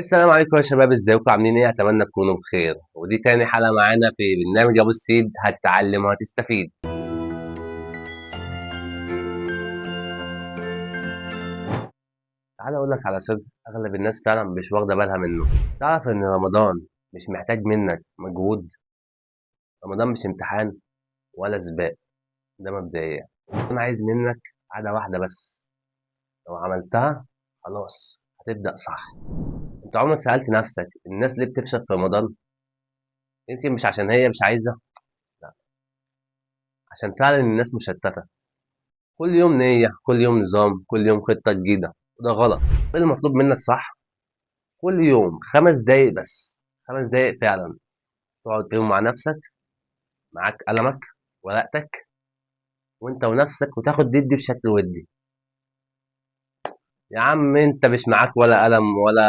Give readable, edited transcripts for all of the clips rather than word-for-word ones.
السلام عليكم يا شباب، ازيكم عاملين ايه؟ اتمنى تكونوا بخير. ودي تاني حلقة معانا في برنامج ابو السيد، هتتعلم وهتستفيد. تعال اقول لك على سر اغلب الناس فعلا مش واخده بالها منه. تعرف ان رمضان مش محتاج منك مجهود؟ رمضان مش امتحان ولا سباق، ده مبدئيا. انا عايز منك عادة واحدة بس، لو عملتها خلاص هتبدا صح. انت عمرك سالت نفسك الناس ليه بتفشل في رمضان؟ يمكن مش عشان هي مش عايزه، لا، عشان فعلا الناس مشتتة. كل يوم نيه، كل يوم نظام، كل يوم خطه جديدة، وده غلط. ايه المطلوب منك صح؟ كل يوم 5 دقايق بس، 5 دقايق فعلا تقعد فيهم مع نفسك، معاك قلمك ورقتك وانت ونفسك، وتاخد دي بشكل ودي. يا عم انت مش معاك ولا قلم ولا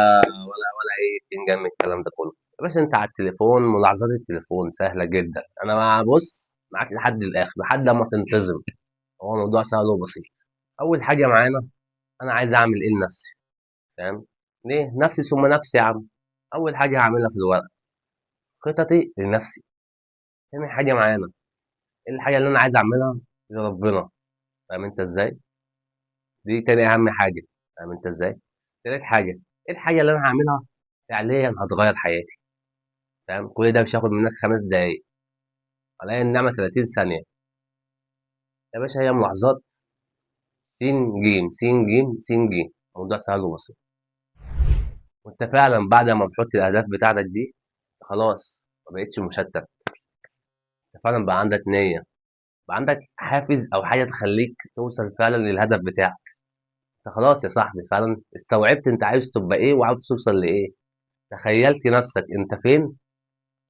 ولا ولا اي بتنجان من الكلام ده كله يا باشا. انت على التليفون، ملاحظات التليفون سهلة جدا. انا مع بص معاك لحد الاخر، لحد ما تنتظم. هو موضوع سهل وبسيط. اول حاجة معانا، انا عايز اعمل ايه لنفسي؟ تمام؟ ليه نفسي ثم نفسي يا عم. اول حاجة هعملها في الورق خططي لنفسي. تاني حاجة معانا، ايه الحاجة اللي انا عايز اعملها لربنا؟ فاهم انت ازاي؟ دي تاني اهم حاجة. فاهم انت ازاي؟ تالت حاجة، ايه الحاجة اللي انا هعملها فعليا هتغير حياتي؟ فاهم؟ كل ده مش هياخد منك 5 دقايق، عليا النعمة 30 ثانية يا باشا. هي ملاحظات سين جيم سين جيم سين جيم. الموضوع سهل وبسيط. وانت فعلا بعد ما بتحط الاهداف بتاعتك دي خلاص ما بقتش مشتت. انت فعلا بقى عندك نيه، بقى عندك حافز او حاجة تخليك توصل فعلا للهدف بتاعك. انت خلاص يا صاحبي فعلا استوعبت انت عايز تبقى ايه وعاوز توصل لايه. تخيلت نفسك انت فين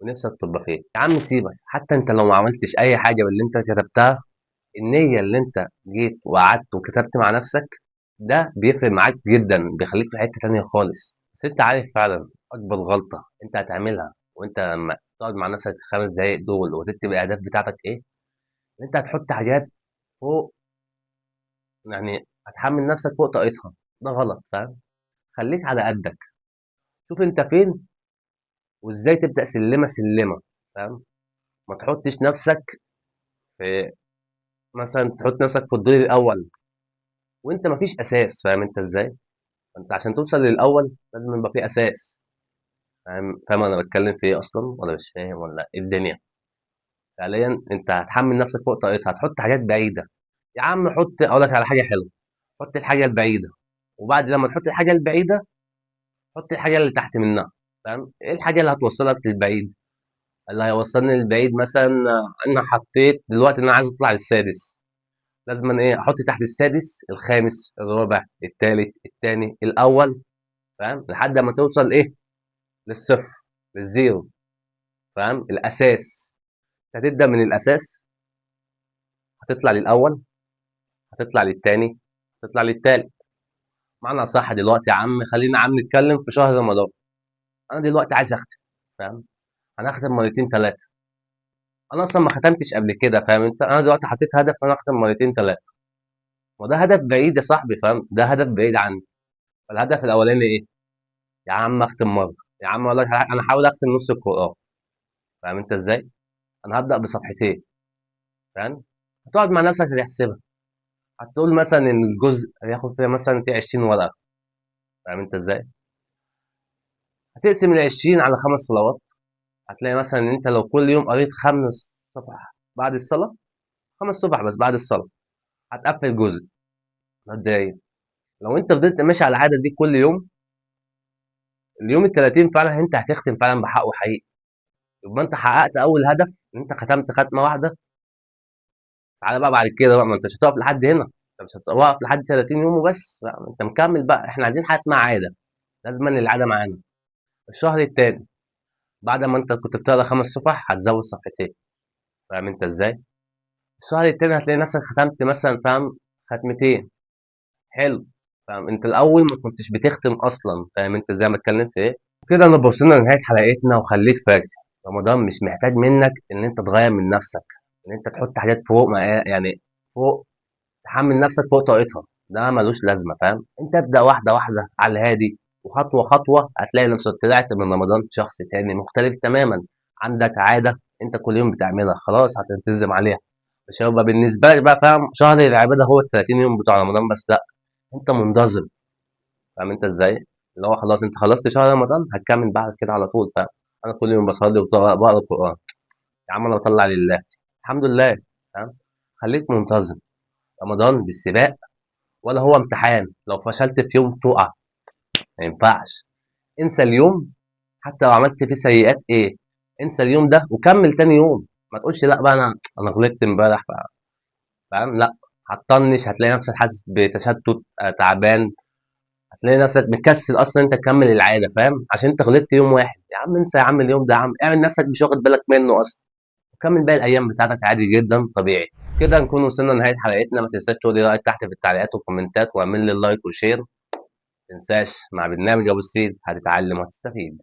ونفسك تبقى فين. يا عم سيبك، حتى انت لو ما عملتش اي حاجة باللي انت كتبتها، النية اللي انت جيت وقعدت وكتبت مع نفسك ده بيفرق معاك جدا، بيخليك في حتة تانية خالص. بس انت عارف فعلا اكبر غلطه انت هتعملها وانت لما تقعد مع نفسك ال5 دقايق دول وتكتب الاهداف بتاعتك ايه؟ انت هتحط حاجات فوق، يعني هتحمل نفسك فوق طاقتها. ده غلط. فاهم؟ خليك على قدك، شوف انت فين وازاي تبدا سلمه سلمه. فاهم؟ ما تحطش نفسك في مثلا، تحط نفسك في الدور الاول وانت مفيش اساس. فاهم انت ازاي؟ انت عشان توصل للاول لازم يبقى في اساس. فاهم انا بتكلم في ايه اصلا ولا مش فاهم ولا ايه الدنيا؟ فعليا انت هتحمل نفسك فوق طاقتها، هتحط حاجات بعيدة. يا عم حط، اقول لك على حاجة حلوة، حط الحاجة البعيدة، وبعد لما تحط الحاجة البعيدة حط الحاجة اللي تحت منها. فاهم؟ ايه الحاجة اللي هتوصلك للبعيد؟ اللي هيوصلني للبعيد مثلا، انا حطيت دلوقتي ان انا عايز اطلع للسادس، لازم ايه؟ احط تحت السادس الخامس الرابع الثالث الثاني الاول. فاهم؟ لحد ما توصل ايه؟ للصفر، للزيرو. فاهم؟ الاساس. هتبدا من الاساس، هتطلع للاول، هتطلع للثاني، هتطلع للثالث. معنى صح دلوقتي يا عم، خلينا يا عم نتكلم في شهر رمضان. انا دلوقتي عايز اختم. فاهم؟ انا هختم مرتين 3. انا اصلا ما ختمتش قبل كده. فاهم انت؟ انا دلوقتي حطيت هدف انا اختم مرتين 3، وده هدف بعيد يا صاحبي. فاهم؟ ده هدف بعيد عني. فالهدف الاولاني ايه؟ يا عم اختم مرة، يا عم والله انا هحاول اختم نص القران. فاهم انت ازاي؟ انا هبدا بصفحتين. فاهم؟ هتقعد مع نفسك هتحسبها، هتقول مثلا ان الجزء هياخد فيها مثلا في 20 ورقة. فاهم انت ازاي؟ هتقسم ال 20 على 5 صلوات، هتلاقي مثلا ان انت لو كل يوم قريت 5 صفح بعد الصلاة، 5 صفح بس بعد الصلاة، هتقفل جزء مبدئيا. لو انت فضلت ماشي على العادة دي كل يوم، اليوم ال 30 فعلا انت هتختم فعلا بحقه حقيقي. يبقى انت حققت اول هدف، ان انت ختمت ختمه واحدة. تعالى بقى بعد كده بقى، ما انت مش هتقف لحد هنا، انت مش هتقف لحد 30 يوم وبس، لا انت مكمل بقى. احنا عايزين حاجة اسمها عادة، لازم العادة معانا. الشهر الثاني بعد ما انت كنت بتقرا 5 صفح هتزود صفحتين. فاهم انت ازاي؟ الشهر الثاني هتلاقي نفسك ختمت مثلا، فاهم، ختمتين. حلو. فاهم انت الاول ما كنتش بتختم اصلا. فاهم انت زي ما اتكلمت في ايه؟ كده انا وصلنا لنهاية حلقتنا. وخليك فاكر رمضان مش محتاج منك ان انت تغير من نفسك، ان انت تحط حاجات فوق ما يعني فوق، تحمل نفسك فوق طاقتها، ده ملوش لازمه. فاهم؟ انت ابدا واحدة واحدة على الهادي. وخطوه خطوة هتلاقي نفسك طلعت من رمضان شخص تاني مختلف تماما. عندك عادة انت كل يوم بتعملها، خلاص هتلتزم عليها. مش هيبقى بالنسبة لك بقى، فاهم، شهر العبادة هو ال 30 يوم بتوع رمضان بس، لا، انت منتظم. فاهم انت ازاي؟ اللي هو خلاص انت خلصت شهر رمضان، هتكمل بعد كده على طول. فاهم؟ انا كل يوم بصلي وبقرا القران، يا عم انا بطلع لله، الحمد لله. فاهم؟ خليك منتظم. رمضان بالسباق ولا هو امتحان، لو فشلت في يوم تقع، ما ينفعش. انسى اليوم حتى لو عملت فيه سيئات ايه، انسى اليوم ده وكمل تاني يوم. ما تقولش لا بقى انا غلطت امبارح، فاهم؟ لا، هتطنش، هتلاقي نفسك حاسس بتشتت، تعبان، هتلاقي نفسك مكسل اصلا انت تكمل العادة، فاهم؟ عشان انت غلطت يوم واحد. يا عم انسى يا عم اليوم ده، يا عم اعمل نفسك مش واخد بالك منه اصلا، وكمل باقي الايام بتاعتك عادي جدا طبيعي. كده نكون وصلنا لنهاية حلقتنا. ما تنساش تقول لي رايك تحت في التعليقات والكومنتات، واعمل لي like و share. ما تنساش مع برنامج ابو السيد هتتعلم وهتستفيد.